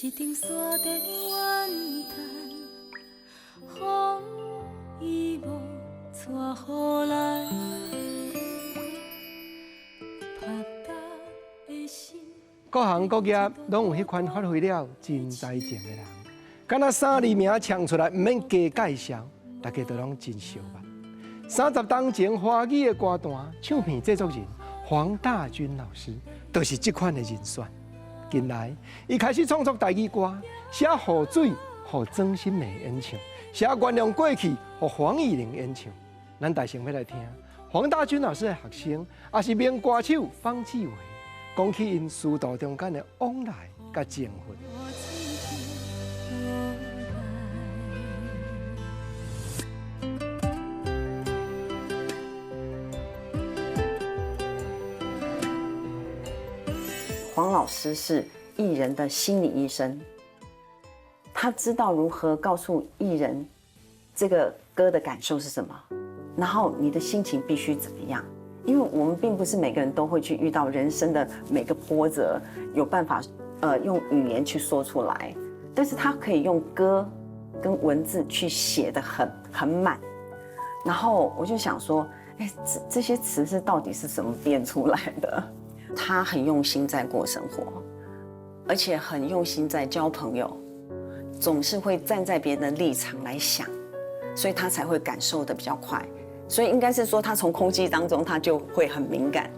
一定山地怨叹，风伊无带雨來。拍打的心。各行各業攏有彼款發揮了真才情的人，敢若三字名唱出來，毋免加介紹，大家都攏真熟目。30冬前華語的歌壇唱片製作人黃大軍老師，就是這款的人選。近來，伊開始創作台語歌，寫雨水予莊心梅演唱，寫原諒過去予黃乙玲演唱。咱大先欲來聽黃大軍老師的學生，也是名歌手方志偉，講起𪜶師徒中間的往來佮情分。黃老師是藝人的心理醫生，他知道如何告訴藝人這個歌的感受是什麼，然後你的心情必須怎麼樣。因為我們並不是每個人都會去遇到人生的每個波折，有辦法用語言去說出來，但是他可以用歌跟文字去寫得很滿。然後我就想說，哎，這些詞是到底是怎麼變出來的？他很用心在過生活，而且很用心在交朋友，總是會站在別人的立場來想，所以他才會感受得比較快。所以應該是說，他從空氣當中他就會很敏感。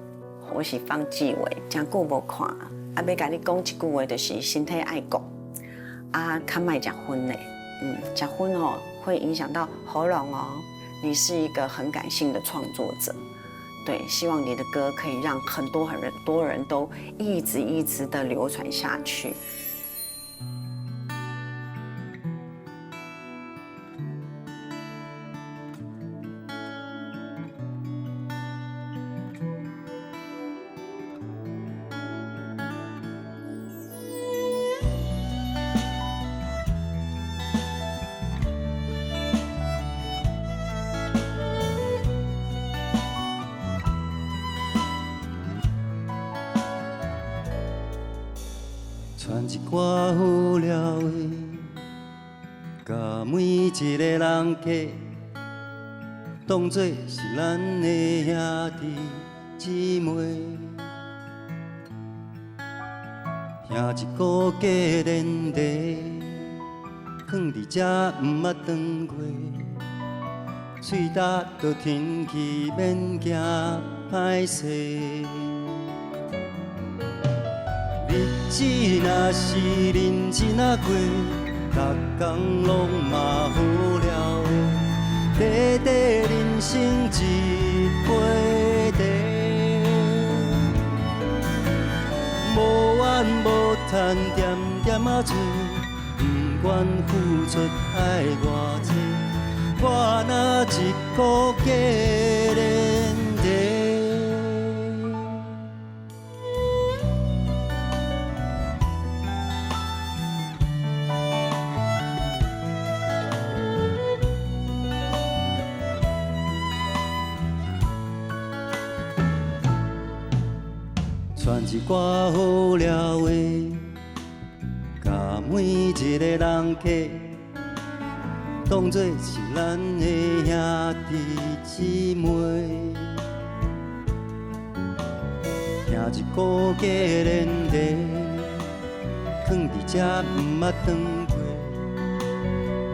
我是方志偉，誠久無看，啊，欲共你講一句話，就是身體愛顧，啊，較莫食薰的，食薰哦會影響到喉嚨哦。你是一個很感性的創作者。對，希望你的歌可以讓很多很多人都一直一直的流傳下去。傳一寡好料話，共每一個人客當作是咱的兄弟姊妹。兄一個假連地，囥佇這毋捌斷過，喙焦就吞去，免驚歹勢。日子若是認真仔過，逐工攏嘛好料的，短短人生一杯茶，無怨無嘆，恬恬仔做，毋管付出愛偌濟，我若一個假連地。傳一寡好料話，共每一個人客當作是咱的兄弟姊妹。兄一個假連地，囥佇這毋捌斷過，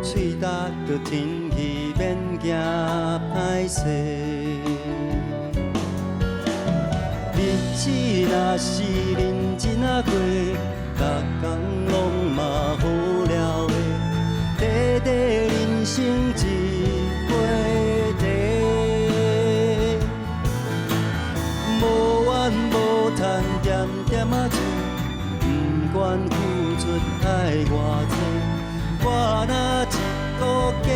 喙焦就吞去，免驚歹勢。日子若是認真仔過，逐工攏嘛好料的，短短人生一杯茶，無怨無嘆，恬恬仔做，毋管付出愛偌濟，我若一個假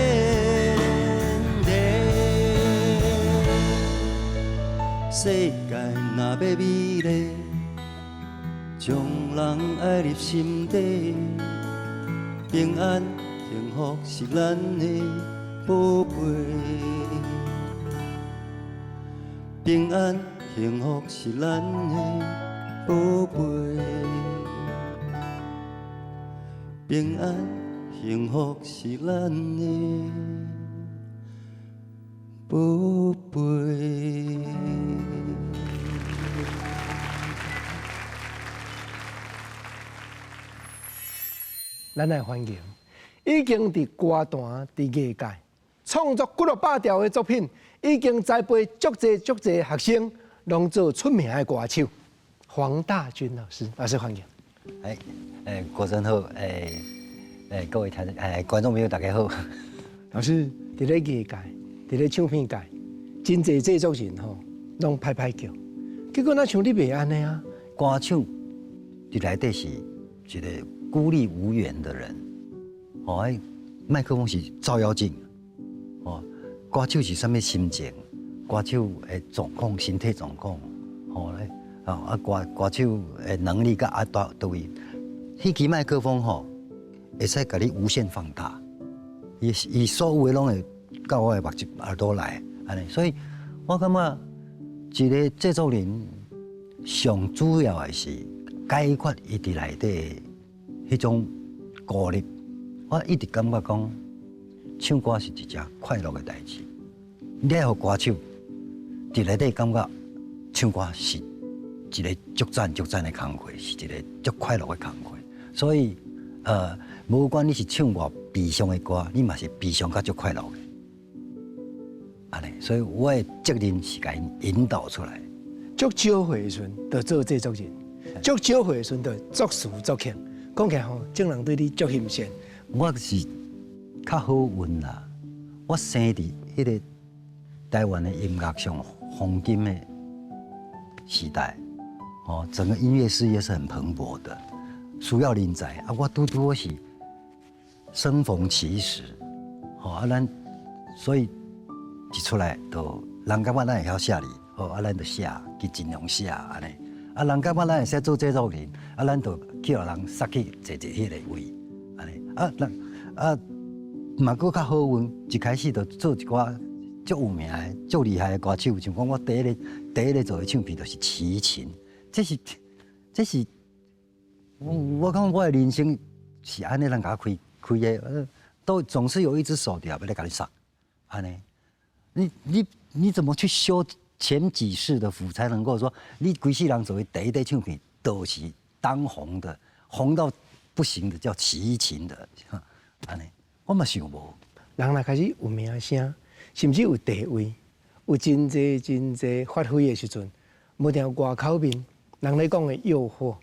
連地。世界若欲美麗，將人愛入心底，平安幸福是咱的寶貝。平安幸福是咱的寶貝。平安幸福是咱的寶貝。咱來歡迎已經佇歌壇、佇藝界創作幾落百條的作品，已經栽培足濟足濟學生，攏做出名的歌手。黃大軍老師，老師歡迎。哎，哎，國珍好，哎，哎，各位聽哎觀眾朋友大家好。老師，佇咧藝界，佇咧唱片界，真濟製作人吼，攏歹歹叫，結果若像你袂按呢啊？歌手佇內底是一個孤立無援的人，哦，麥克風是照妖鏡，哦，歌手是啥物心情？歌手的狀況、身體狀況，吼咧，啊，歌歌手的能力佮啊佗佗位，彼支麥克風吼，會使共你無限放大，伊伊所有的攏會到我的目睭耳朵來，按呢，所以我感覺一個製作人上主要的是解決伊佇內底彼種孤立。我一直感覺講，唱歌是一件快樂的代誌。你愛予歌手佇內底感覺唱歌是一個足讚足讚的工課，是一個足快樂的工課。所以，無管你是唱偌悲傷的歌，你嘛是悲傷甲足快樂的。按呢，所以我的責任是共𪜶引導出來。足少歲的時陣就做製作人，足少歲的時陣就作詞作曲。講起來吼，眾人對你足欣羨。我是較好運啦，我生佇彼個台灣的音樂上黃金的時代，哦，整個音樂事業是很蓬勃的，需要人才啊。我拄拄好是生逢其時，吼啊，咱所以一出來就人感覺咱會曉寫字，好啊，咱就寫，去盡量寫按呢。啊，人感覺咱會使做製作人，啊，咱就去予人殺去坐佇彼个位，按呢。啊，咱啊嘛閣較好運，一開始就做一寡足有名的、足厲害的歌手，像講我第一个第一个做的唱片就是齊秦，這是這是我我感覺我的人生是按呢人共我開開的，都總是有一隻手佇後壁咧共你殺，按呢，你你你怎麼去修前幾世的福，才能夠說你規世人做的第一塊唱片都是當紅的，紅到不行的，叫齊秦的，按呢，我嘛想無。人若開始有名聲，甚至有地位，有真濟真濟發揮的時陣，無定外口面人咧講的誘惑，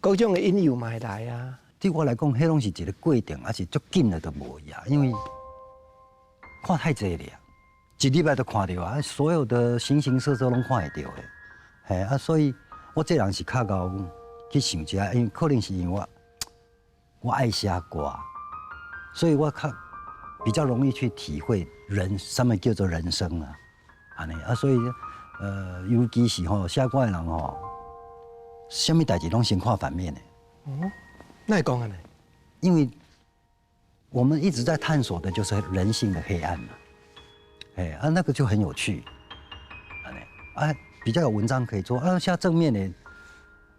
各種的引誘嘛會來啊。對我來講，彼攏是一個過程，抑是足緊的就無去啊，因為看太濟了，一禮拜都看著啊，所有的形形色色攏看會著的，嘿啊，所以我這人是較𠢕去想這，因為可能是因為我我愛寫歌，所以我較比較容易去體會人啥物叫做人生啊，按呢啊，所以尤其是吼寫歌的人吼，啥物代誌攏先看反面的。哦，哪會講按呢？因為我們一直在探索的就是人性的黑暗嘛，哎啊，那個就很有趣，按呢啊，比較有文章可以做啊，寫正面的，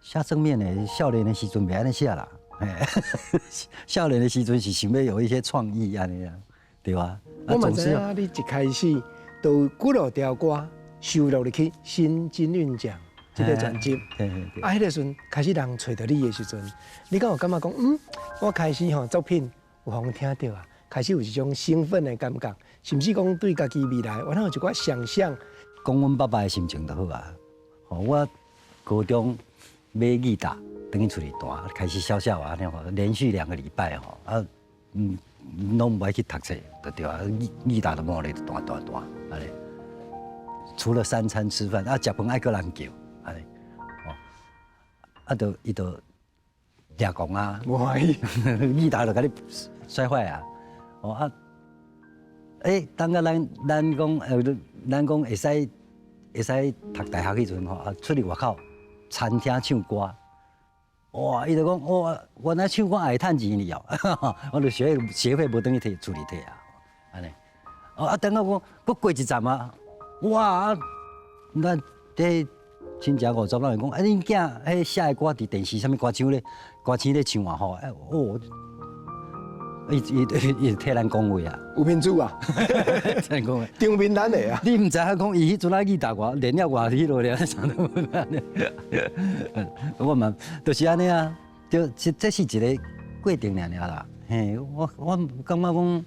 寫正面的，少年的時陣袂按呢寫啦，嘿，少年的時陣是想欲有一些創意按呢啊，對吧？我嘛知影你一開始就有幾落條歌收錄入去新金韻獎這個專輯，啊，彼個時陣開始人揣著你的時陣，你敢有感覺講，嗯，我開始吼作品有予人聽著啊，開始有一種興奮的感覺，甚至講對家己未來，我有一寡想象。講阮爸爸的心情就好啊。吼，我高中買吉他，轉去厝裡彈，開始小小啊，按呢吼，連續兩個禮拜吼，啊，攏無愛去讀冊，就對啊，吉他就摸咧，就彈彈彈，按呢。除了三餐吃飯，啊，食飯愛閣人叫，按呢，哦，啊，就伊就掠狂啊，無歡喜，吉他就共你摔壞啊，哦啊，欸，等甲咱咱講咱講會使會使讀大學彼陣吼，啊，出去外口餐廳唱歌，哇，伊就講哇，原來唱歌也會趁錢哩哦，我就學學費無轉去提厝裡提啊，按呢，哦啊，等到我閣過一站啊，哇，咱這親戚五十老人講，啊，恁囝彼寫的歌佇電視啥物歌手咧，歌星咧唱啊吼，哎哦，伊伊伊替咱講話啊，有面子啊，替咱講話。場面咱的啊。你毋知影講伊彼陣仔記答我，連了我彼落了，啥都無按呢。我嘛就是按呢啊，就這這是一個過程爾爾啦。嘿，我感覺講，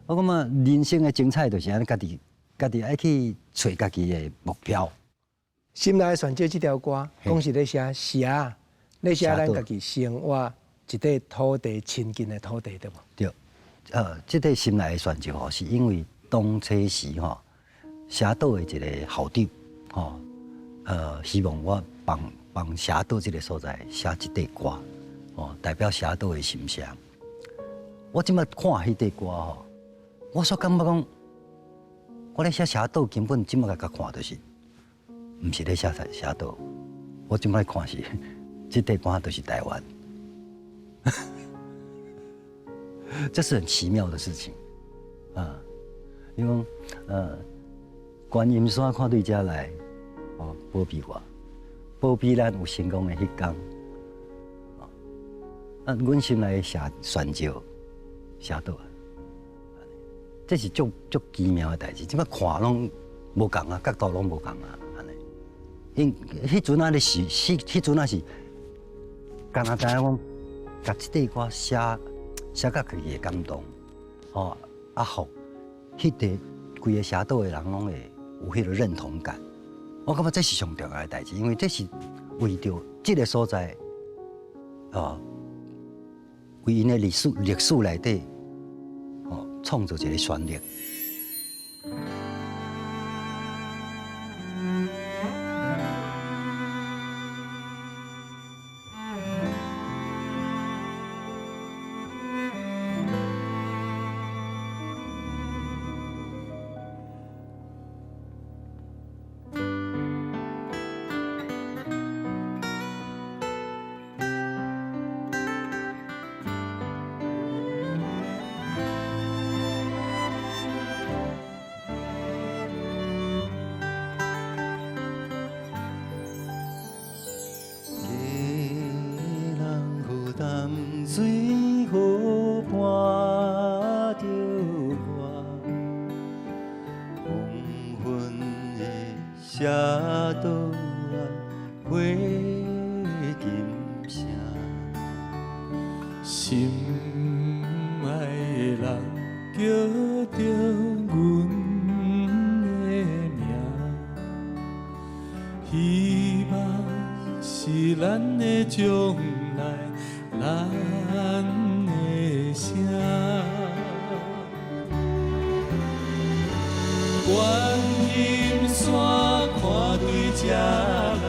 我感覺人生的精彩就是按呢，家己家己愛去揣家己的目標。心內的旋石這條歌，講是咧寫寫，咧寫咱家己生活一塊土地親近的土地，對無？對，這塊心內的旋石吼，是因為當初時吼，社島的一個校長吼，希望我幫幫社島這個所在寫這塊歌，哦，代表社島的心聲。我這擺看彼塊歌吼，我煞感覺講，我咧寫社島根本這擺共看就是，毋是咧寫社島，我這擺看是，這塊歌就是台灣。這是很奇妙的事情，啊，因為觀音山看對這來，哦，保庇我，保庇咱有成功的彼天，啊，阮心內的旋石社島，這是足足奇妙的代誌，這擺看攏無仝啊，角度攏無仝啊，按呢。因彼陣仔咧是，彼陣仔是，敢若知影講，共這塊歌寫寫甲家己會感動，吼，啊，予彼塊規个社島的人攏會有彼个認同感。我感覺這是上重要的代誌，因為這是為著這个所在，哦，為𪜶的歷史歷史內底，哦，創造一个旋律。水雨伴著我，黃昏的社島啊，火金城。心愛的人叫著阮的名，希望是咱的將來，咱的聲。觀音山看對這來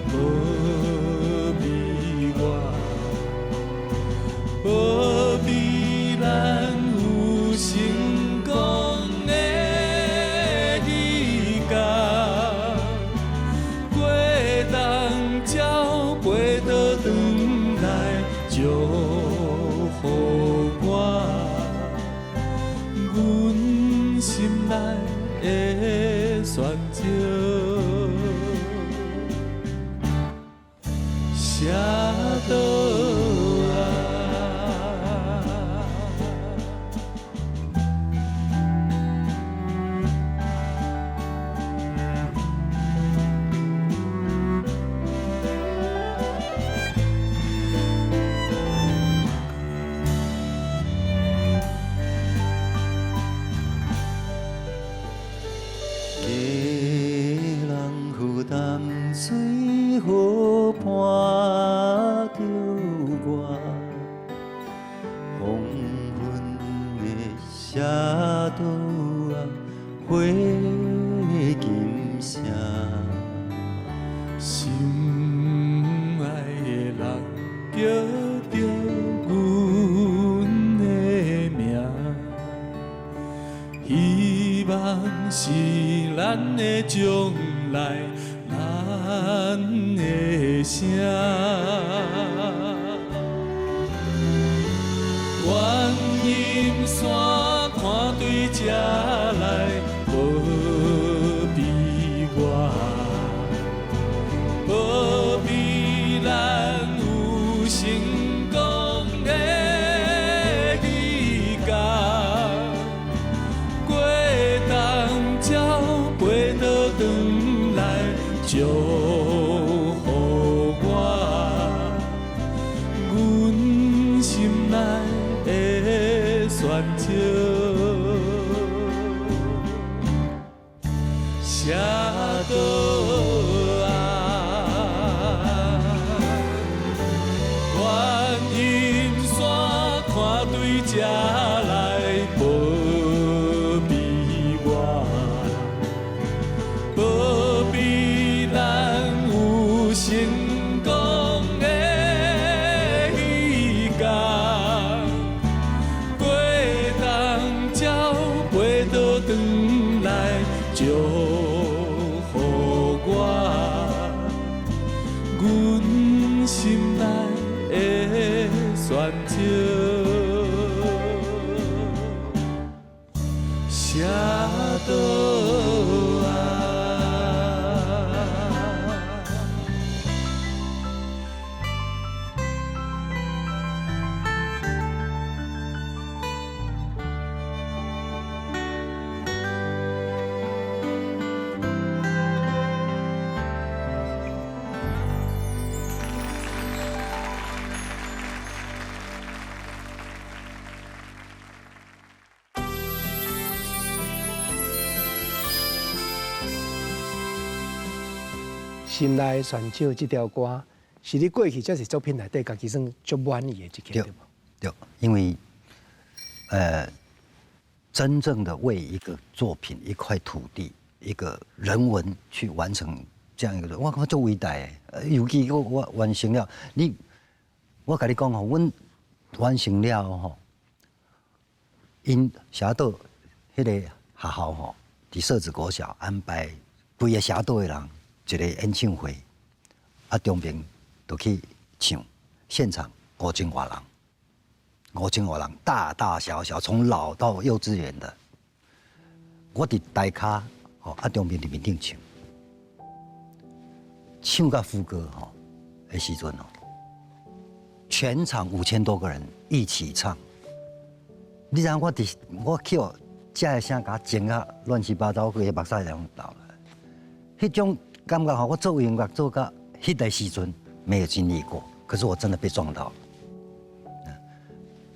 保庇我，保庇咱有成功的彼天。過冬鳥飛倒轉來祝福我，阮心內的旋石，社島啊。家人負擔水雨伴著我，黃昏的社島啊，火金城。心愛的人叫著阮的名，希望是咱的將來，咱的聲。觀音山看對這來保庇我，保庇咱有成功的彼天。島啊。觀音山看對這來保庇我，保庇咱有成功的彼天，飛東鳥飛倒轉來祝福我，阮心內的選手。寫倒啊。心內旋手這條歌，是你過去這是作品內底家己算足滿意的一曲，對無？對，因為，真正的為一個作品、一塊土地、一個人文去完成這樣一個，我感覺足偉大的。尤其我完成了，我共你講吼，阮完成了吼，𪜶社島彼個學校吼，佇社子國小安排規個社島的人一個演唱會，啊，中平就去唱，現場5000外人，5000外人，大大小小，從老到幼稚園的，我佇台跤吼，啊，中平佇面頂唱，唱到副歌吼的時陣哦，全場5000多個人一起唱，你知影我佇我去予遮的聲共我整啊亂七八糟，規個目屎攏流來，彼種感覺吼，我做音樂做到彼個時陣沒有經歷過，可是我真的被撞到了。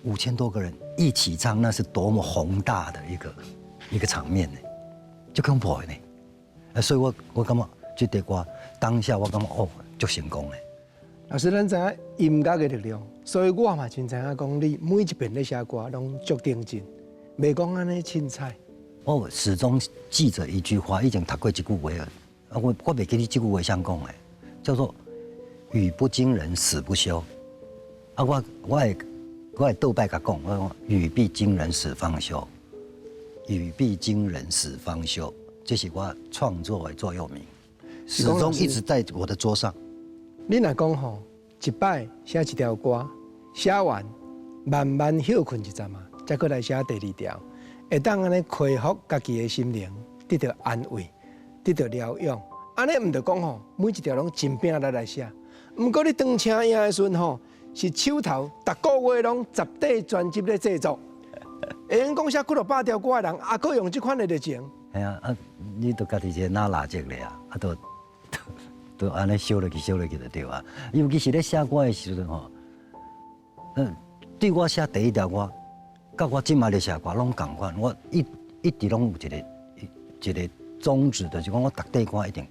5000多個人一起唱，那是多麼宏大的一個場面呢，足恐怖的呢。所以我感覺這首歌當下我感覺哦，足成功的。老師，咱知影音樂的力量，所以我嘛真知影講，你每一遍咧寫歌攏足認真，袂講按呢凊彩。我始終記着一句話，以前讀過一句話啊，我袂記得這句話啥講的，叫做“語不驚人死不休”。啊，我會倒擺共講，我講“語必驚人死方休”，語必驚人死方休，這是我創作的座右銘，始終一直在我的桌上。你若講吼，一擺寫一條歌，寫完慢慢歇睏一陣仔，再閣來寫第二條，會當按呢恢復家己的心靈，得到安慰，得到療養。按呢毋著講吼，每一條攏真拼力來寫。毋過你當請影的時陣吼，是手頭逐個月攏10塊專輯咧製作，會用講寫幾落百條歌的人，猶閣用這款的熱情。係啊，啊，你著家己一個拿蠟燭咧啊，啊，都按呢燒落去，燒落去就對啊。尤其是咧寫歌的時陣吼，對我寫第一條歌，佮我這馬咧寫歌攏仝款。我一直攏有一個宗旨，就是講我逐塊歌一定，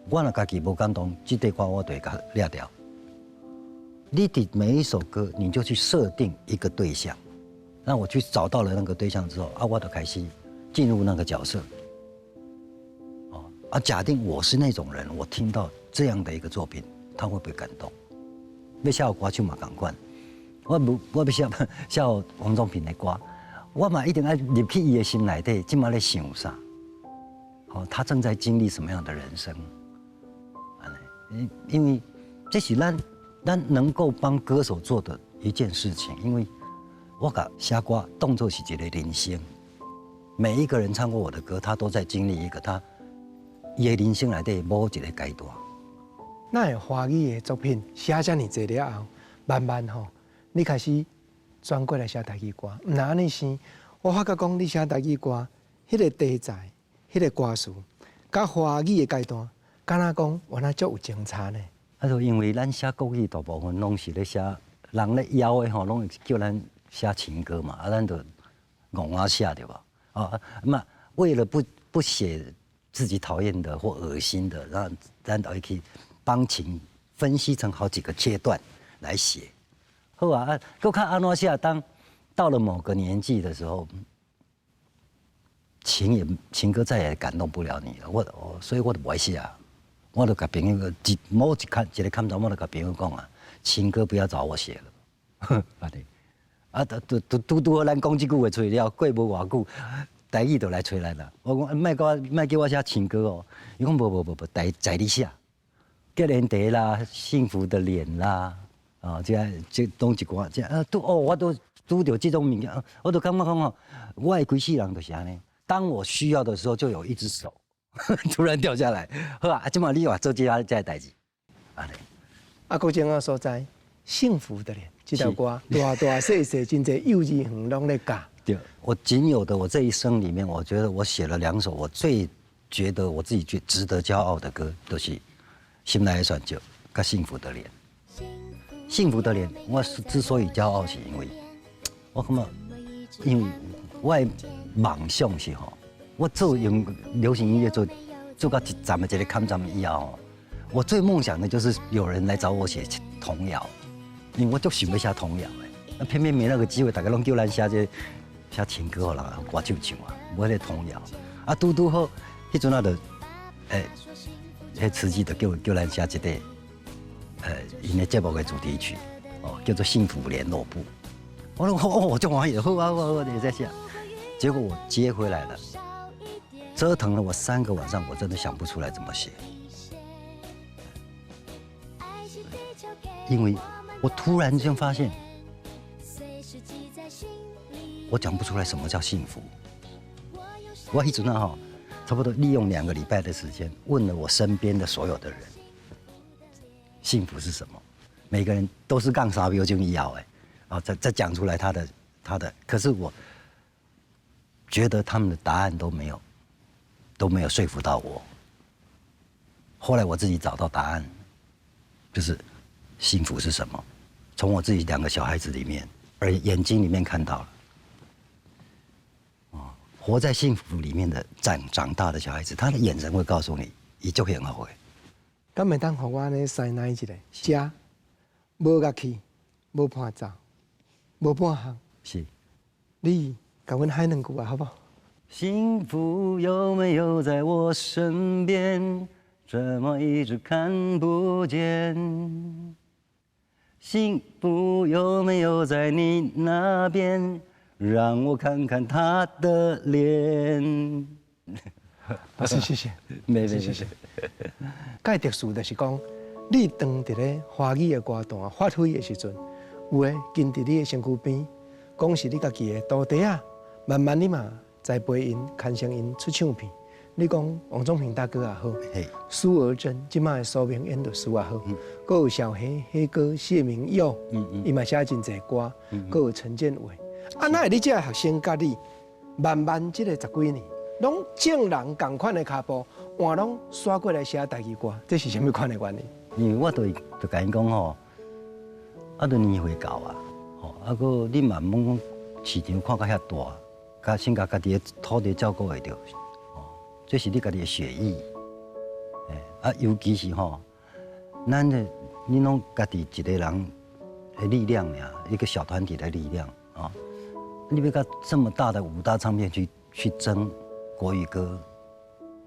我若家己無感動，這塊歌我就會共掠掉。你佇每一首歌，你就去設定一個對象，那我去找到了那個對象之後，啊，我就開始進入那個角色。哦，啊，假定我是那種人，我聽到這樣的一個作品，他會不會感動？欲寫歌手嘛仝款，我無我欲寫寫王中平的歌，我嘛一定愛入去伊的心內底，這馬咧想啥？哦，他正在經歷什麼樣的人生？因為這是咱能夠幫歌手做的一件事情，因為我共寫歌當作是一個人生，每一個人唱過我的歌，他都在經歷一個他伊的人生內底某一個階段。哪會華語的作品寫遮爾濟了後，慢慢吼，你開始轉過來寫台語歌，毋若按呢生，我發覺講你寫台語歌，彼個題材、彼個歌詞，佮華語的階段，敢若講原來足有精彩呢。啊，就因為咱寫國語大部分攏是咧寫人咧邀的吼，攏會叫咱寫情歌嘛，啊，咱就戇仔寫對無？啊，嘛為了不寫自己討厭的或噁心的，然後咱就會去幫情分析成好幾個階段來寫。好啊，啊，閣較按怎寫？當到了某個年紀的時候，情歌再也感動不了你了。我所以我就無愛寫啊。我就共朋友一某一看一個看頭，我就共朋友講啊，情歌不要找我寫了。啊對，啊，拄拄拄拄好，咱講這句話出來了，過無偌久，台語就來揣咱啦。我講莫叫我莫叫我寫情歌哦，伊講無無無無，台在你寫，結連地啦，幸福的臉啦，啊，這這攏一寡，這啊拄哦，我都拄著這種物件，我就感覺講哦，我的規世人就是按呢，當我需要的時候，就有一隻手突然掉下來。好啊，這馬你話做這這個代誌，按呢。啊，國正啊所在，幸福的臉，這首歌大大細細真濟幼稚園攏咧教。對，我僅有的我這一生裡面，我覺得我寫了兩首我最覺得我自己最值得驕傲的歌，都是《心內的選擇》佮《幸福的臉》。幸福的臉，我之所以驕傲，是因為我感覺，因為我的夢想是吼，我做用流行音樂做到一站的一個坎站以後，我最夢想的就是有人來找我寫童謠，因為我足想欲寫童謠的，那偏偏沒那個機會，大家攏叫咱寫這寫情歌予人歌手唱啊，無彼個童謠。啊，拄拄好，彼陣啊就，彼慈濟就叫咱寫這個，𪜶的節目的主題曲，哦，叫做《幸福聯絡簿》。我說哦，我就歡喜，好啊好啊，我會使寫。結果我接回來了，折騰了我3個晚上，我真的想不出來怎麼寫，因為我突然間發現，我講不出來什麼叫幸福。我彼陣啊吼，差不多利用2個禮拜的時間，問了我身邊的所有的人，幸福是什麼？每個人都是槓3秒鐘以後的，啊，再講出來他的，可是我覺得他們的答案都沒有說服到我。後來我自己找到答案，就是幸福是什麼？從我自己兩個小孩子裡面，而眼睛裡面看到了。活在幸福裡面的長大的小孩子，他的眼神會告訴你，伊足幸福的。敢會當予我按呢師奶一下？食，無樂器，無伴奏，無半項。是。你共阮喊兩句啊，好無？幸福有沒有在我身邊？怎麼一直看不見？幸福有沒有在你那邊？讓我看看他的臉。老師，謝謝。沒沒謝謝。蓋特殊就是講，你當佇咧華語的歌壇發揮的時陣，有的跟佇你的身軀邊，講是你家己的徒弟啊，慢慢你嘛栽培𪜶、牽成𪜶出唱片。你講王宗平大哥也好，蘇娥珍這馬的蘇明淵律師也好，閣有小黑黑哥謝明佑，伊嘛寫真濟歌，閣有陳建偉。啊，哪會你這个學生佮你慢慢這個十幾年，攏眾人仝款的跤步，換攏煞過來寫台語歌，這是啥物款的原因？因為我就共𪜶講吼，啊，都年歲到啊，吼，啊，閣你嘛毋免講市場看甲遐大，佮先共家己的土地照顧會著，哦，這是你家己的血液，啊，尤其是吼，咱的你攏家己一個人的力量爾，一個小團體的力量啊。你欲佮這麼大的五大唱片去爭國語歌，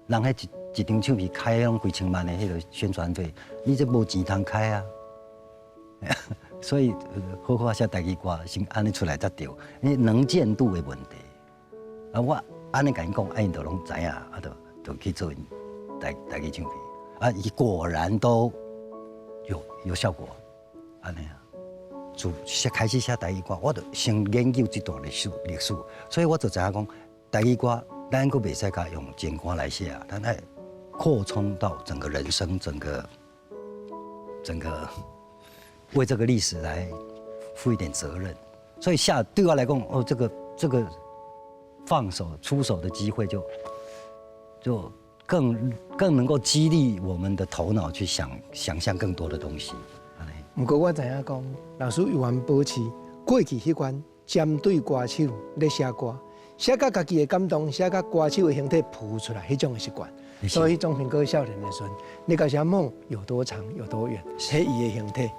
人彼一張唱片開攏幾千萬的彼個宣傳費，你這無錢通開啊！所以好好寫台語歌，先按呢出來才對，你能見度的問題。啊，我按呢共𪜶講，啊，𪜶就攏知影，啊，就去做台語唱片，啊，伊果然都有效果，按呢啊。自寫開始寫台語歌，我就先研究這段歷史，所以我就知影講台語歌，咱閣袂使共用情歌來寫啊，咱愛擴充到整個人生，整個為這個歷史來負一點責任。所以下對我來講，哦，這個放手出手的機會就更能夠激勵我們的頭腦去想象更多的東西。毋過我知影講，老師猶原保持過去彼款針對歌手咧寫歌，寫甲家己的感動，寫甲歌手的形體浮出來彼種的習慣。所以鍾平哥少年的時陣，你共寫夢有多長有多遠，彼伊的形體。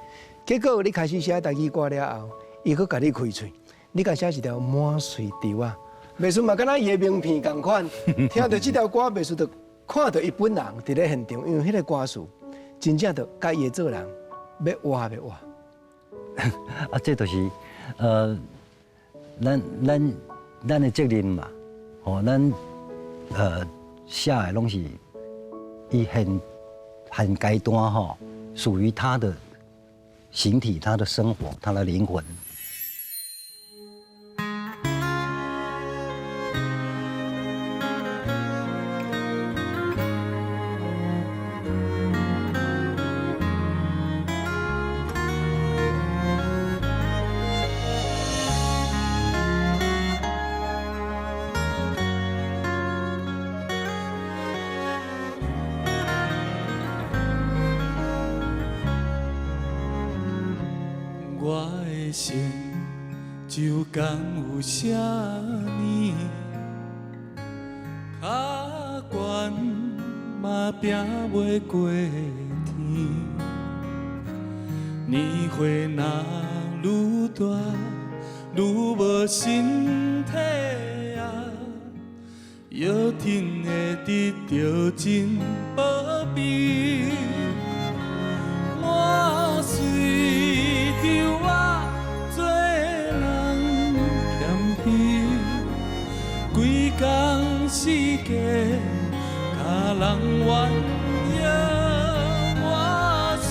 結果你開始寫台語歌了後，伊閣共你開喙，你共寫一條滿喙稻仔，袂輸嘛，敢若伊的名片仝款。聽著這條歌，袂輸就看著伊本人佇咧現場，因為彼个歌詞真正就佮伊的做人欲活欲活。啊，這就是咱的責任嘛，吼，咱寫的攏是伊現階段吼，屬於他的形體、他的生活、他的靈魂。我的成就敢有啥物？跤悬嘛拼袂过天。年岁若愈大，愈无身体啊，药吞会得著真保庇。满喙稻仔做人谦虚，规工四界共人怨尤。满喙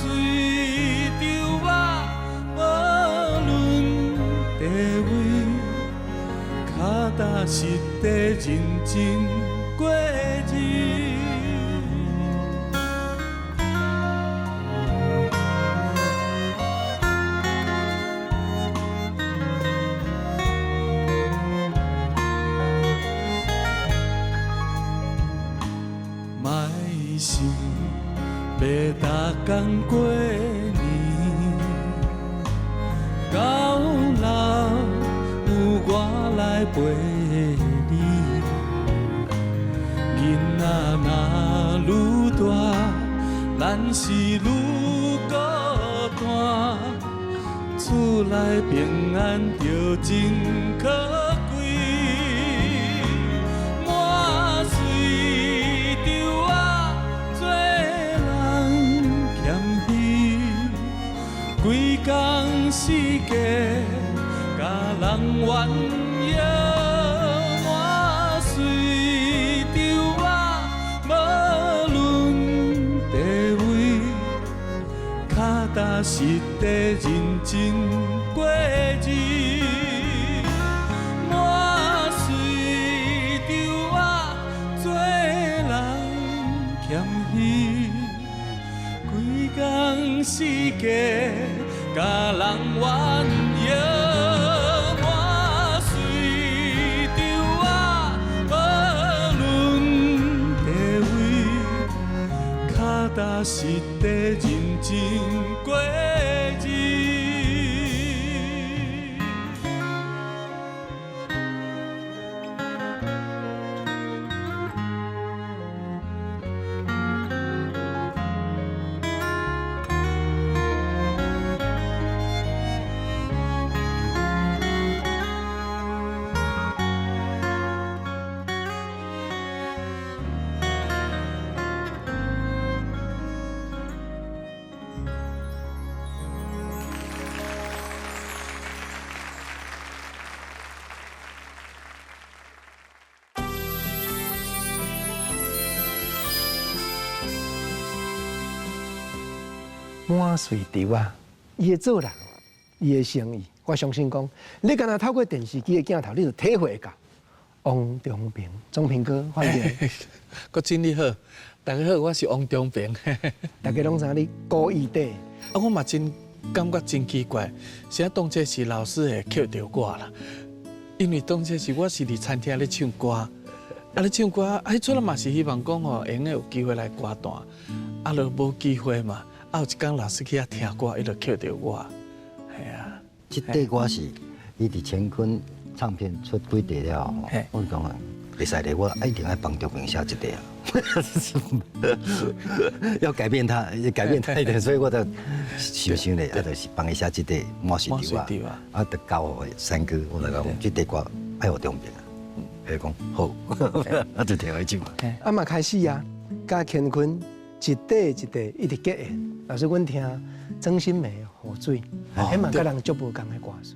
稻仔无论地位，跤踏实地认真過日。莫想欲逐工過年，到老有我來陪你。囡仔若愈大，咱是愈孤單，厝內平安就真可貴。滿喙稻仔做人謙虛，規工四界共人怨尤。滿喙稻仔無論地位，跤踏實地認真過日。滿喙稻仔做人謙虛，規工四界共人怨尤。滿喙稻仔無論地位，跤踏實地認真過日。滿喙稻仔，伊的做人，伊的誠意，我相信講，你敢若透過電視機的鏡頭，你就體會到。王中平，中平哥，歡迎。國珍你好，大家好，我是王中平。大家攏知影你故意的。啊，我嘛真感覺真奇怪，啥當初是老師會抾著我啦？因為當初是我是佇餐廳咧唱歌，啊咧唱歌，啊彼陣嘛是希望講吼，會用得有機會來歌壇，啊，就無機會嘛。啊，有一工老師去遐聽歌，伊就抾著我，係啊。這塊歌是伊佇乾坤唱片出幾塊了後，我講啊，袂使咧，我一定愛幫中平寫這塊啊，要改變他，改變他一點，所以我就想想咧，啊，就是幫伊寫這塊滿水稻啊，啊，就交予三哥，我就講這塊歌愛予中平啊，伊講好，啊，就提去唱。啊嘛開始啊，佮乾坤一塊一塊一直結緣。老師，阮聽曾心梅雨水，彼嘛佮人足無仝的歌詞。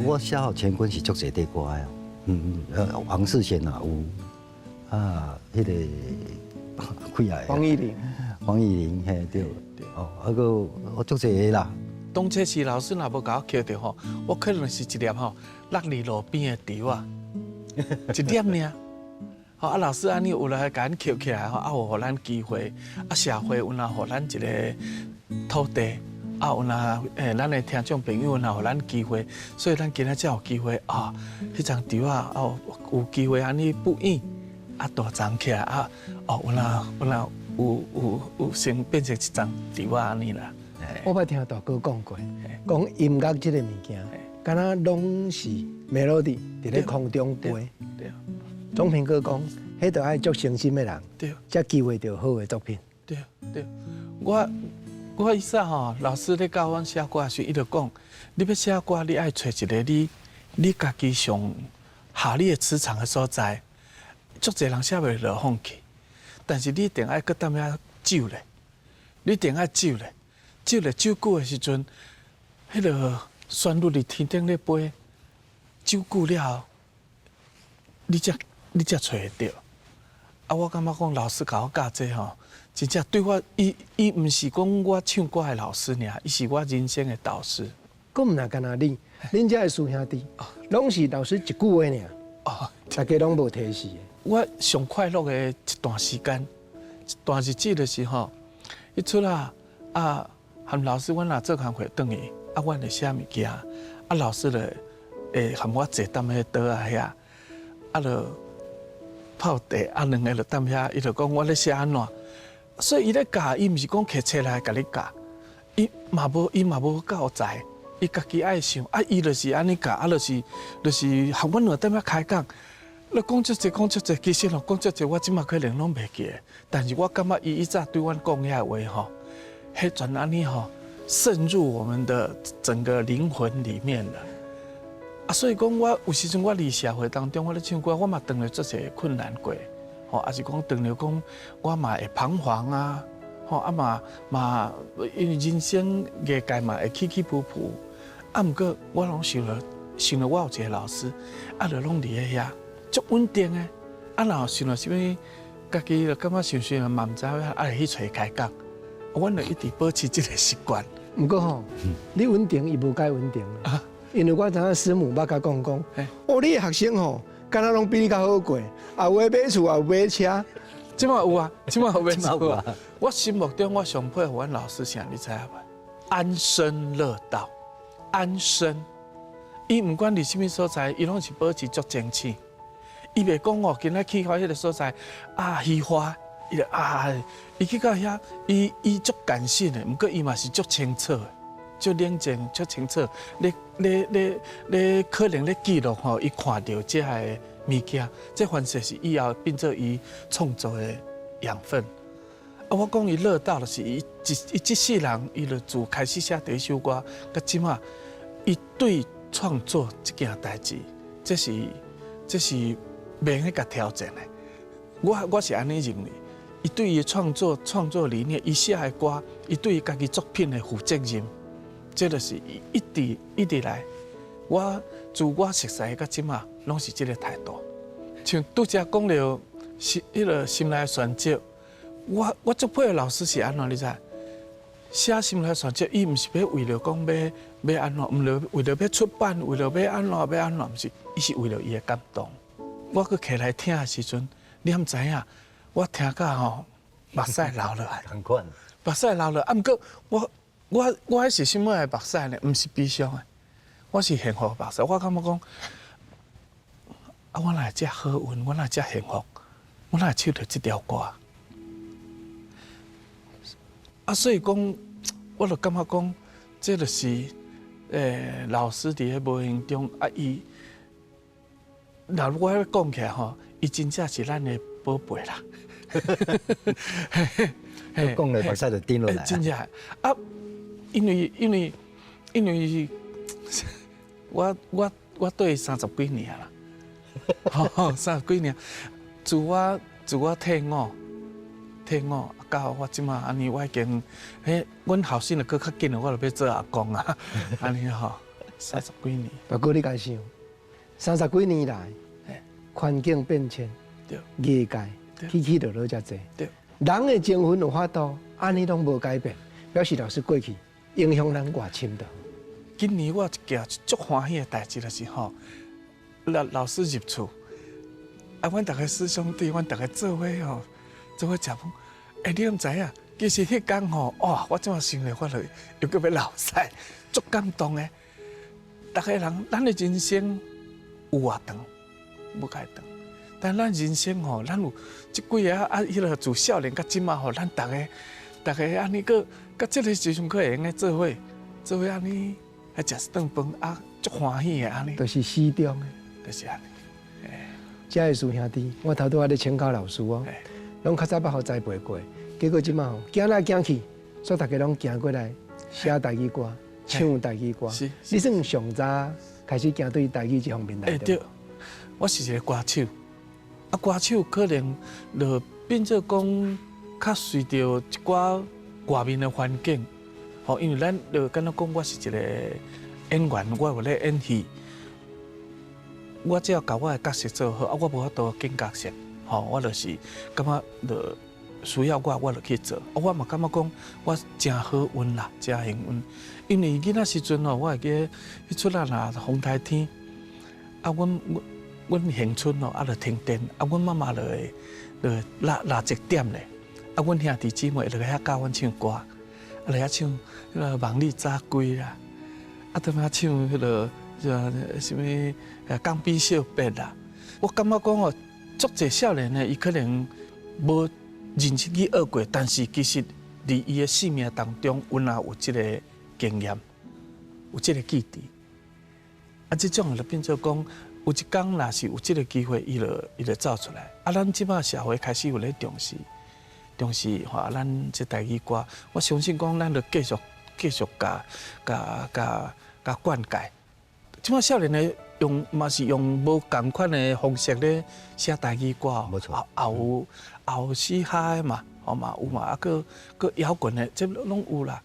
我寫予乾坤是足濟塊歌的。黃世賢啊有，啊，彼個幾啊個？黃義玲，黃義玲，嘿對，哦，啊閣我足濟個啦。當初時老師若無共我抾著吼，我可能是一粒吼落佇路邊的稻仔，一粒爾。吼啊，老師按呢有來共阮抾起來吼，啊有予咱機會，啊社會有若予咱一個土地。啊，有若咱的聽眾朋友若予咱機會，所以咱今仔才有機會啊，彼張稻仔啊有機會按呢不演啊大張起來啊，哦有若有若有有有成變成一張稻仔按呢啦。我捌聽大哥講過，講音樂這個物件，敢若攏是 melody 佇咧空中飛。總平哥講，彼著愛足誠心的人，才機會著好的作品。對對，我意思吼，老師咧教阮寫歌時，伊就講，你欲寫歌，你愛揣一个你家己上合你的磁場的所在。足濟人寫袂落放棄，但是你一定愛閣踮遐守咧，你一定愛守咧，守咧守久的時陣，彼个旋律佇天頂咧飛，守久了後，你才揣會著。啊，我感覺講老師共我教這吼，真正對我，伊毋是講我唱歌的老師爾，伊是我人生的導師。閣毋若干焦你，恁遮的師兄弟，攏是老師一句話爾，哦，大家攏無提示的。我上快樂的一段時間，一段日子就是吼，一出來啊，和老師阮若做工課轉去，啊，阮會寫物件，啊，老師就會和我坐踮彼桌仔遐，啊，就泡茶，啊，兩个就踮遐，伊就講我咧寫按怎，所以伊咧教，伊毋是講摕冊來共你教，伊嘛無教材，伊家己愛想，啊，伊就是按呢教，啊，就是和阮兩個踮遐開講。你講足濟講足濟，其實吼講足濟，我這馬可能攏袂記得。但是我感覺伊以前對阮講遐話吼，彼全按呢吼滲入我們的整個靈魂裡面了。啊，所以講我有時陣我佇社會當中，我咧唱歌，我嘛當著足濟困難過，吼，抑是講當著講我嘛會彷徨啊，吼啊嘛嘛，因為人生藝界嘛會起起伏伏，啊，毋過我攏想著想著我有一個老師，啊，就攏佇咧遐。足穩定的，啊，若想著啥物，家己就感覺想想嘛毋知影，啊，會去揣伊開講，阮就一直保持這個習慣。毋過吼，你穩定伊無解穩定啊，因為我知影師母捌共講講，哦，你的學生吼，敢若攏比你較好過，也有的買厝，也有買車，這馬有啊，這馬有買厝啊。我心目中我上佩服阮老師啥，你知影無？安身樂道，安身。伊毋管佇啥物所在，伊攏是保持足清醒。伊袂講哦，今仔去到彼个所在啊，虛華，伊就啊，伊去到遐，伊足感性的，毋過伊嘛是足清楚的，足冷靜，足清楚。咧咧咧咧，可能咧記錄吼，伊看著這个物件，這凡勢是以後變做伊創作的養分。啊，我講伊樂道就是伊一伊這世人，伊就自開始寫第一首歌，到這馬，伊對創作這件代誌，這是袂用去共挑戰的。我是按呢認為，伊對伊的創作理念，伊寫的歌，伊對伊家己作品的負責任，這就是一直一直來。我自我熟似到這馬，攏是這个態度。像拄才講著是彼个心內選擇，我足佩服老師是按怎你知？寫心內選擇，伊毋是欲為著講欲按怎，毋是為著欲出版，為著欲按怎欲按怎，毋是，伊是為著伊的感動。我閣起來聽的時陣，你敢知影？我聽甲吼目屎流落來，目屎流落。啊，毋過我彼是啥物的目屎呢？毋是悲傷的，我是幸福的目屎。我感覺講，啊，我哪會遮好運，我哪會遮幸福，我哪會唱著這條歌？啊，所以講，我就感覺講，這就是老師佇咧無形中啊，伊。若我講起來吼，伊真正是咱的寶貝啦。講咧目屎就滴落來。真正啊，因為我對30幾年啦，30幾年，自我退伍到我這馬按呢，我已經，彼阮後生就閣較緊，我就欲做阿公啊，按呢吼，三十幾年。不過你家想，三十幾年來，環境變遷，藝界起起落落遮濟，人的情分有法度，按呢攏無改變，表示老師過去影響咱偌深的。今年我一件足歡喜的代誌就是吼，老師入厝，啊，阮逐个師兄弟，阮逐个做伙吼，做伙食飯。欸，你敢知影？其實彼工吼，哇！我這馬想咧，我就又閣欲流屎，足感動的。逐个人，咱的人生有偌長，無蓋長。但咱人生吼，咱有這幾个啊，彼个自少年到這馬吼，咱逐个，逐个按呢閣，到這个時陣閣會用得做伙，做伙按呢，來食一頓飯啊，足歡喜的按呢。就是始終的，就是按呢。遮的師兄弟，我頭拄仔咧請教老師哦，攏較早捌予栽培過。結果這馬吼，行來行去，煞逐家攏行過來寫台語歌、唱台語歌。你算上早開始行對台語這方面來。欸，對，我是一個歌手，啊，歌手可能就變做講較隨著一寡外面的環境，吼，因為咱就敢若講我是一個演員，我有咧演戲，我只要共我的角色做好，啊，我無法度揀角色，吼，我就是感覺就。需要我，我就去做。我嘛感覺講，我誠好運啦，誠幸運。因為囡仔時陣吼，我會記得彼陣啊，若風颱天，啊，阮恆春吼，啊，就停電，啊，阮媽媽就會蠟燭點咧，啊，阮兄弟姊妹就來遐教阮唱歌，啊，來遐唱彼个夢裡早歸啦，啊，踮遐唱彼个啥物鋼筆小筆啦。我感覺講哦，足濟少年的，伊可能無認真去學過，但是其實佇伊的生命當中，阮也有這个經驗，有這个記憶。啊，這種就變做講，有一工若是有這个機會，伊就走出來。啊，咱這馬社會開始有咧重視，重視吼，咱這台語歌，我相信講，咱就繼續共灌溉。這馬少年的用嘛是用無仝款的方式咧寫台語歌，無錯，也有嘻哈的嘛，吼嘛有嘛，啊，閣搖滾的，這攏有啦。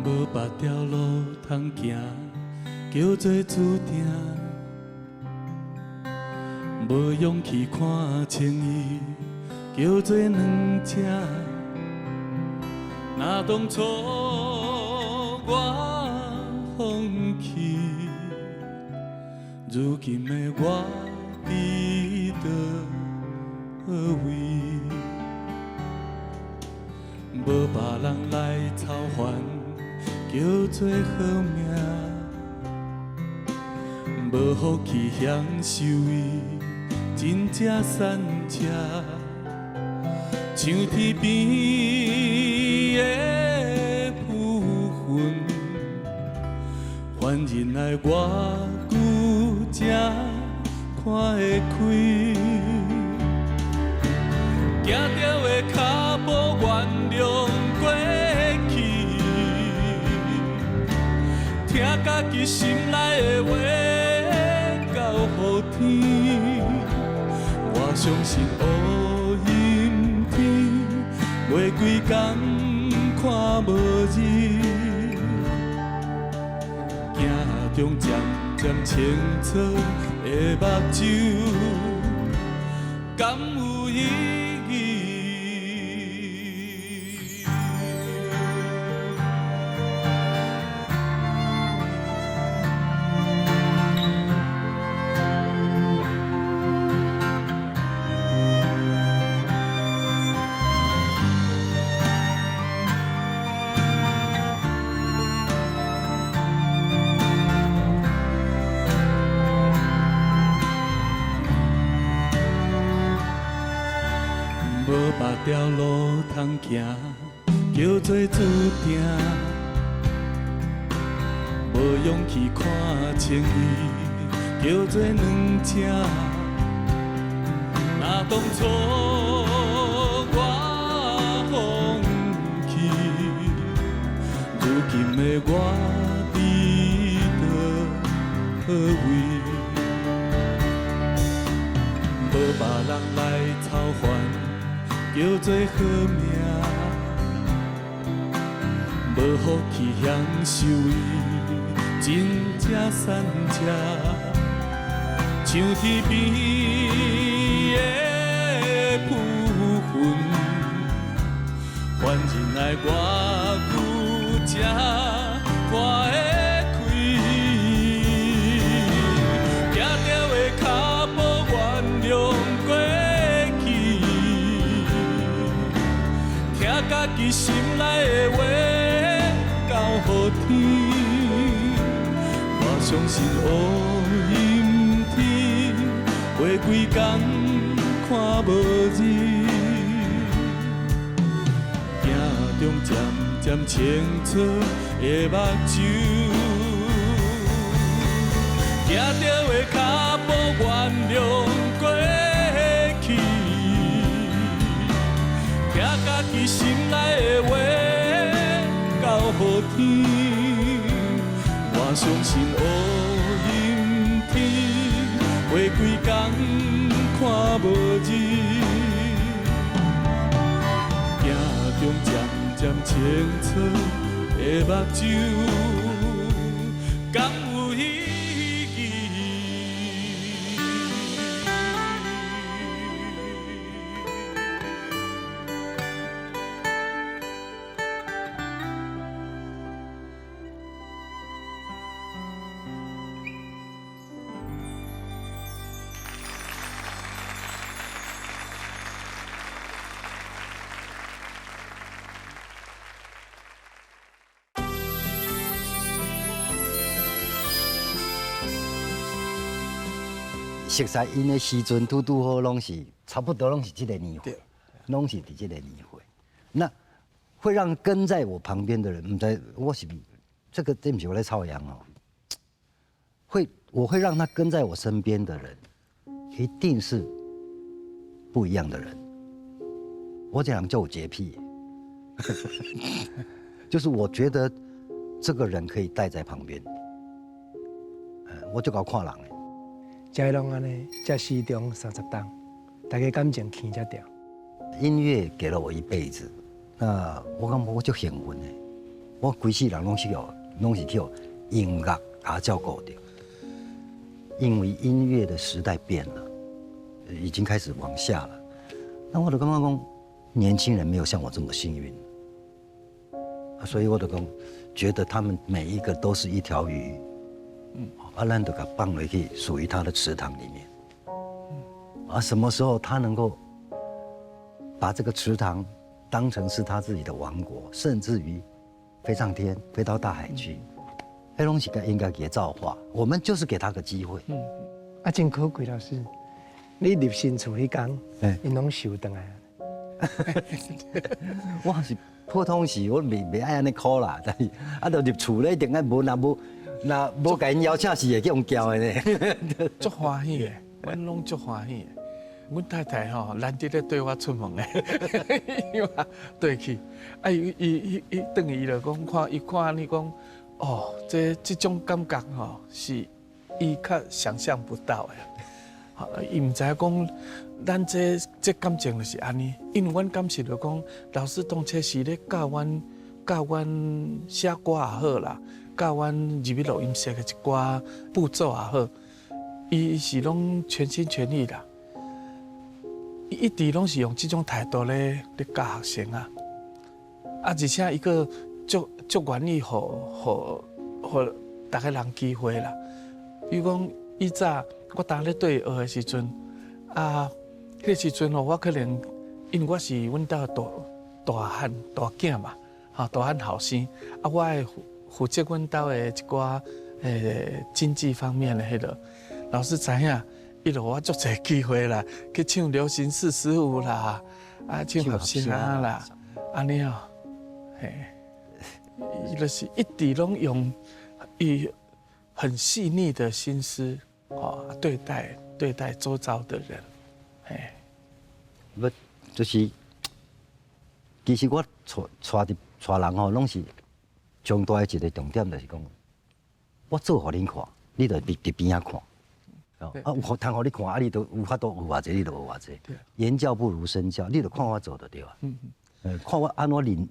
無別條路通行，叫做注定。無勇氣看清伊，叫做軟情。若當初我放棄，如今的我佇佗位？無別人來操煩，叫做好命。無福氣享受伊，真正散赤。像天邊的浮雲，凡人愛偌久才看會開？行著的跤步原諒過去，聽家己心內的話到雨天。我相信烏陰天，袂規工看無日，镜中渐渐清楚的目睭，敢有意义？條路通行，叫做注定。無勇氣看清伊，叫做軟情。若當初我放棄，如今的我佇佗位？無別人來操煩，叫做好命。無福氣享受伊，真正散赤，像天邊的浮雲，凡人愛偌久才看會開。行著的跤步原諒過去，聽家己心內的話交予天。我相信烏陰天，花規工看無字，鏡中漸漸清楚的目睭，行著的跤步原諒過去，聽家己心內的話交予天。我相信烏陰天，花規工看無字，鏡中漸漸清楚的目睭，敢有意義？熟悉𪜶的時陣，拄拄好攏是差不多，攏是這個年歲，攏是佇這個年歲。那會讓跟在我旁邊的人，毋知我是這個，這毋是我咧臭癢哦。會，我會讓他跟在我身邊的人，一定是不一樣的人。我這人就有潔癖，就是我覺得這個人可以帶在旁邊，我就𠢕看人的。這攏按呢，這時長30冬，大家感情牽才掉。音樂給了我一輩子，那我感覺我足幸運的，我規世人攏是予，攏是去予音樂共照顧著。因為音樂的時代變了，已經開始往下了。那我就感覺講，年輕人沒有像我這麼幸運，所以我就講，覺得他們每一個都是一條魚。啊，咱就共放落去屬於他的池塘裡面。啊，什麼時候他能夠把這個池塘當成是他自己的王國，甚至於飛上天，飛到大海去，彼攏是應該給造化。我們就是給他個機會。啊，真可貴，老師，你入新厝彼工，𪜶攏收轉來。我是普通時，我袂愛按呢苦啦，但是啊，著入厝咧，一定愛無若無。若無共𪜶邀請是會去予叫的呢，足歡喜的，阮攏足歡喜的。阮太太吼難得咧綴我出門的，伊話綴去，啊伊伊伊伊轉去伊就講看，伊看你講，哦，這種感覺吼是伊較想象不到的。伊毋知影講，咱這感情就是按呢，因為阮感受著講，老師當初是咧教阮教阮寫歌也好啦。教阮入去錄音室的一寡步驟也好，伊是攏全心全意啦。伊一直攏是用這種態度咧教學生啊，啊，而且伊閣足足願意予予逐个人機會啦。比如講，以早我當咧綴伊學的時陣，啊，彼個時陣吼，我可能因為我是阮兜大大漢大囝嘛，吼大漢後生，啊，我愛負責阮兜的一寡經濟方面的彼個，老師知影，伊就予我足濟機會啦，去唱流行45啦，啊唱合聲啦，按呢哦，嘿，伊就是一直攏用伊很細膩的心思，哦，對待周遭的人，嘿。不，就是，其實我帶帶佇帶人吼，攏是上大的一個重點，就是講，我做予恁看，你就佇佇邊仔看。啊，有通予你看，啊，你都有法度學偌濟，你就學偌濟。言教不如身教，你就看我做就對啊。看我按怎面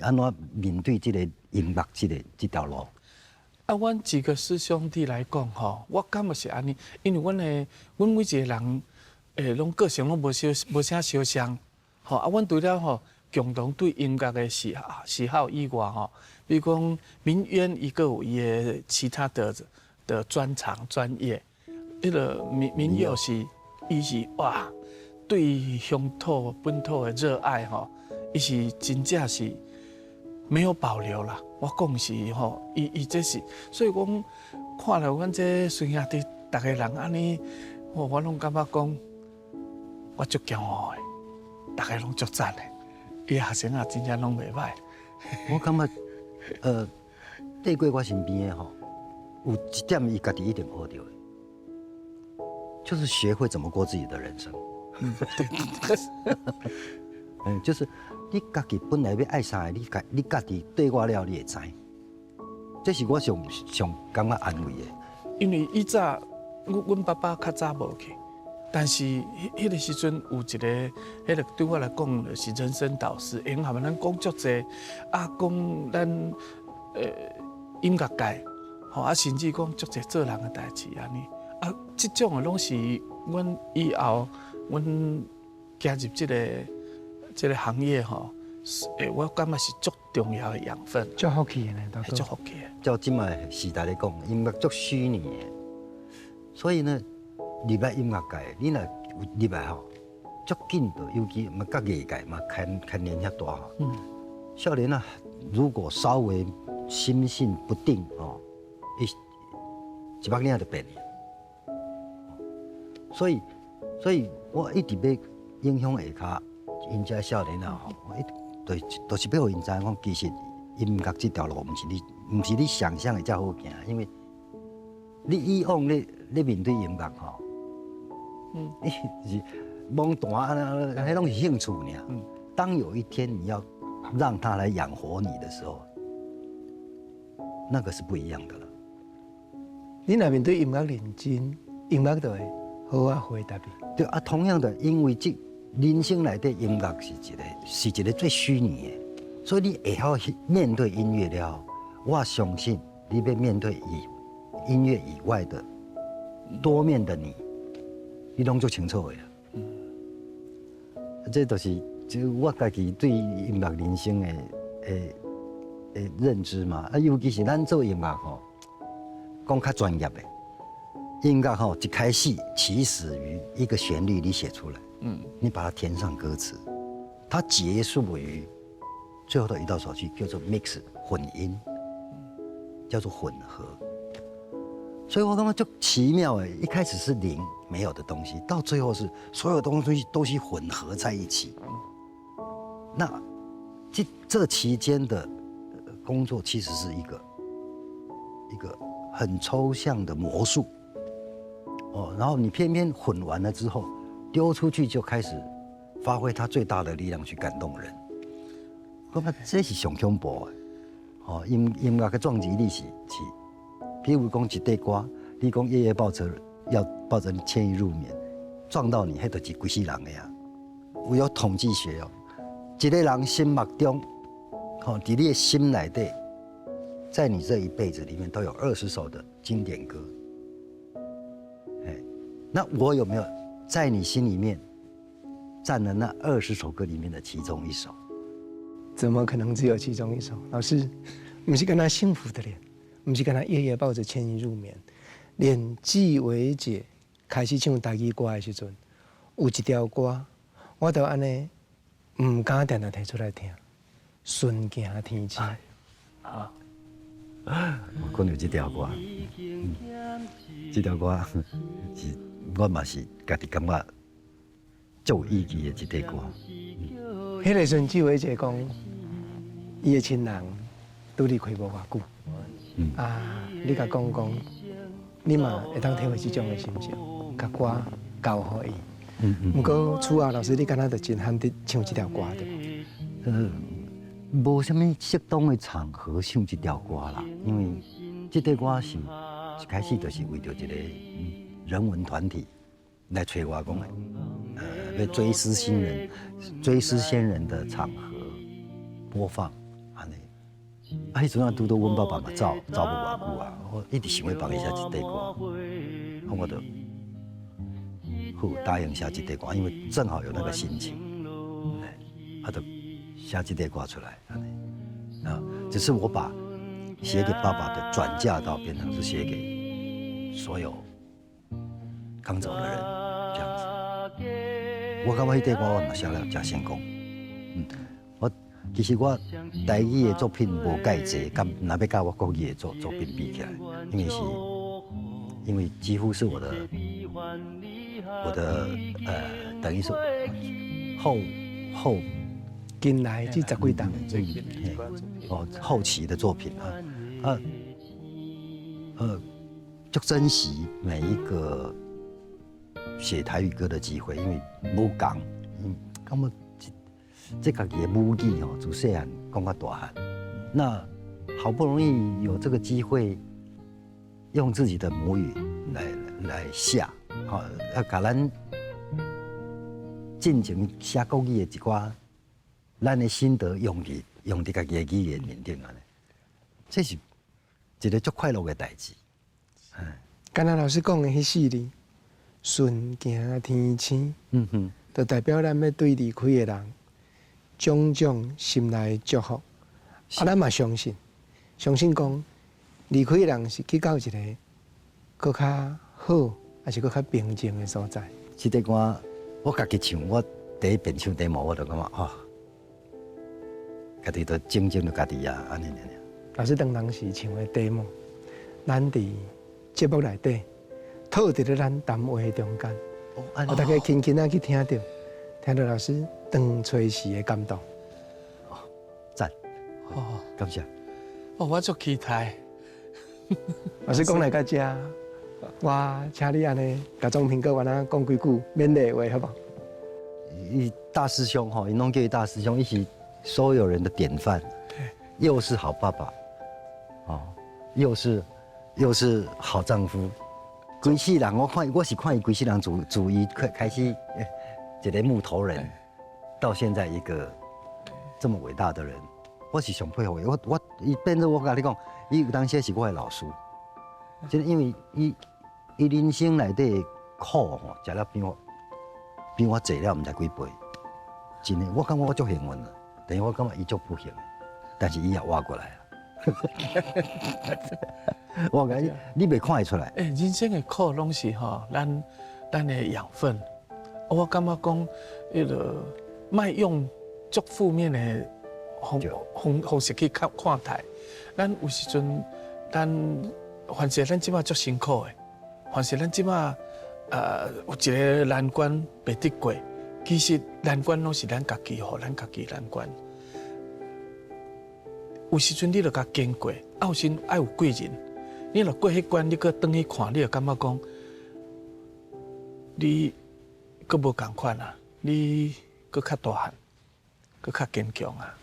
按怎面對這個音樂這個這條路。啊，阮幾個師兄弟來講吼，我感覺是按呢，因為阮的阮每一個人，攏個性攏無相無啥相像，吼啊，阮除了吼共同對音樂的喜好以外吼，比如講明淵伊閣有伊的其他的專長專業，彼個明明佑是伊是哇，對鄉土本土的熱愛吼，伊是真正是沒有保留啦。我講是吼，伊伊這是，所以講看了阮這孫兄弟逐个人按呢，我攏感覺講，我足驕傲的，逐个攏足讚的，伊學生啊真正攏袂䆀。我感覺，綴過我身邊的吼，有一點伊家己一定學著的，就是學會怎麼過自己的人生。對。就是你家己本來欲愛啥，你家己綴我了，你會知。這是我上上感覺安慰的。因為以早，阮爸爸較早無去，但是彼彼個時陣有一個，彼個對我來講就是人生導師，會用含咱講足濟，啊講咱音樂界，吼啊甚至講足濟做人的代誌按呢，啊這種的攏是阮以後阮行入這個行業吼，我感覺是足重要的養分。足福氣的呢，大哥。足福氣的。照這擺時代來講，音樂足虛擬的，所以呢，入來音樂界，你若入來吼，足緊的，尤其嘛佮藝界嘛牽連遐大吼。少年啊，如果稍微心性不定哦，伊一目領就變了。所以我一直欲影響下跤，𪜶遮少年啊吼，我一直就是欲予𪜶知影講，其實音樂這條路毋是你想象的遮好行，因為你以往你面對音樂吼，你是摸彈啊，彼攏是興趣爾。當有一天你要讓他來養活你的時候，那個是不一樣的了。你若面對音樂認真，音樂就會好好回答你。對啊，同樣的，因為這人生內底音樂是一個最虛擬的，所以你會曉面對音樂了，我相信你欲面對以音樂以外的多面的你，你攏足清楚的。這就是就我家己對音樂人生的認知嘛。啊，尤其是咱做音樂吼，講較專業的音樂吼，一開始起始於一個旋律，你寫出來，你把它填上歌詞，它結束於最後的一道手續叫做 mix 混音，叫做混合。所以我感覺足奇妙誒，一開始是零沒有的東西，到最後是所有東西都是混合在一起。那這期間的工作其實是一個很抽象的魔術。哦，然後你偏偏混完了之後，丟出去就開始發揮它最大的力量去感動人。我感覺這是上恐怖的。哦，音樂的撞擊力是，譬如講一塊歌，你講夜夜抱著要抱著你輕易入眠，撞到你，彼就是規世人的啊。有統計學哦，一個人心目中，吼，佇你的心內底，在你這一輩子裡面都有20首的經典歌。哎，那我有沒有在你心裡面佔了那20首歌裡面的其中一首？怎麼可能只有其中一首？老師，毋是干焦幸福的臉，毋是干焦夜夜抱著輕易入眠，連紀薇姐開始唱台語歌的時陣，有一條歌，我都按呢毋敢定定提出來聽，巡行天星。啊，我講著這條歌，這條歌是我嘛是家己感覺足有意義的一塊歌。彼个時陣只有一個講，伊的親人拄離開無偌久，啊，你共講講，你嘛會當體會這種的心情，共歌交予伊。毋過厝後老師，你敢若就真罕得唱這條歌對無？無啥物適當的場合唱這條歌啦，因為這塊歌是一開始就是為著一個人文團體來揣我講的，欲追思先人、追思先人的場合播放，按呢。啊，彼陣啊，拄著阮爸爸嘛走走無偌久啊，我一直想欲幫伊寫這塊歌，我就好答應寫這塊歌，因為正好有那個心情，啊，就寫這塊歌出來，啊，只是我把寫給爸爸的轉嫁到變成是寫給所有剛走的人，這樣子。我感覺彼塊歌我嘛寫了誠成功，我其實我台語的作品無蓋濟，佮若欲佮我國語的作品比起來，因為幾乎是我的等於是後近來這十幾檔哦後期的作品啊啊就珍惜每一個寫台語歌的機會，因為無仝，感覺這家己的母語哦，自細漢講到大漢，那好不容易有這個機會，用自己的母語來寫，吼，啊，共咱進前寫國語的一寡咱的心得用佇家己的語言面頂按呢，這是一個足快樂的代誌。敢若老師講的彼四字，順行天星，就代表咱欲對離開的人，種種心內祝福。啊，咱嘛相信，相信講離開的人是去到一個閣較好，抑是閣較平靜的所在。這塊歌我家己唱，我第一遍唱 demo，我就感覺哦，家己都靜靜就家己啊，按呢爾爾。老師當當時唱的 demo，咱佇節目內底套佇咧咱談話中間，我大家輕輕仔去聽著，聽著老師當吹時的感動。哦，讚，哦，感謝。哦，我足期待。老師講來到這，我請你按呢，共總評閣按呢講幾句勉勵話，好無？伊大師兄吼，伊攏叫伊大師兄，伊是所有人的典範，又是好爸爸，哦，又是好丈夫。規世人我看，我是看伊規世人自伊開始一個木頭人，到現在一個這麼偉大的人，我是上佩服伊。我伊變做我共你講，伊有當時是我的老師，真的因為伊人生內底苦吼，食了比我濟了毋知幾倍，真的，我感覺我足幸運啦。等於我感覺伊足不幸的，但是伊也活過來啊。我講你袂看會出來。欸，人生的苦攏是吼，咱的養分。我感覺講，彼個莫用足負面的方式去看待。咱有時陣，咱凡是咱這擺足辛苦的，凡是咱這擺有一個難關袂得過，其實難關攏是咱家己予咱家己難關。有時陣你著共經過，啊有時愛有貴人，你若過彼關，你閣轉去看，你就感覺講，你閣無仝款啊，你閣較大漢，閣較堅強啊。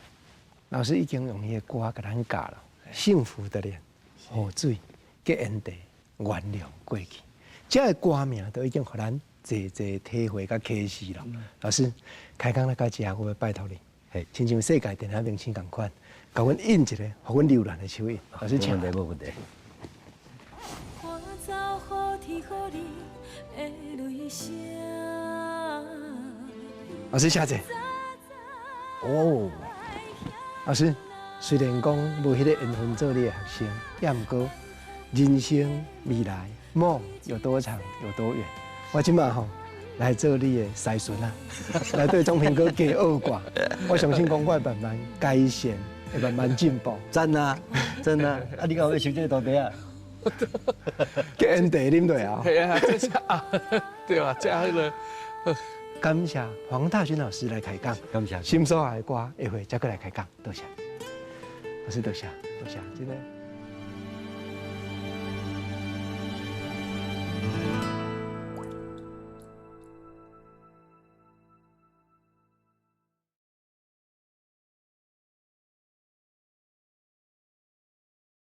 老師已經用伊的歌共咱教了，幸福的臉、雨水、結緣地、原諒過去，這个歌名都已經予咱濟濟體會佮啟示了。老師，開講來到這，我欲拜託你，親像世界電影明星仝款，共阮印一个，予阮留戀的手印。老師請。無問題，無問題。趕走雨天予你的淚聲。老師謝謝。哦，老師，雖然講無彼個緣分做你的學生，也毋過人生未來夢有多長有多遠，我這馬吼來做你的師孫啊，來對總平哥加學掛。我相信講我會慢慢改善，會慢慢進步。真啊，真啊！啊，你敢有欲收這個徒弟啊？結緣茶啉落啊？係啊，這啊，對啊，這彼個。感謝黃大軍老師來開講，感謝。心所愛的歌，下回再閣來開講，多謝。老師多謝，多謝，真的。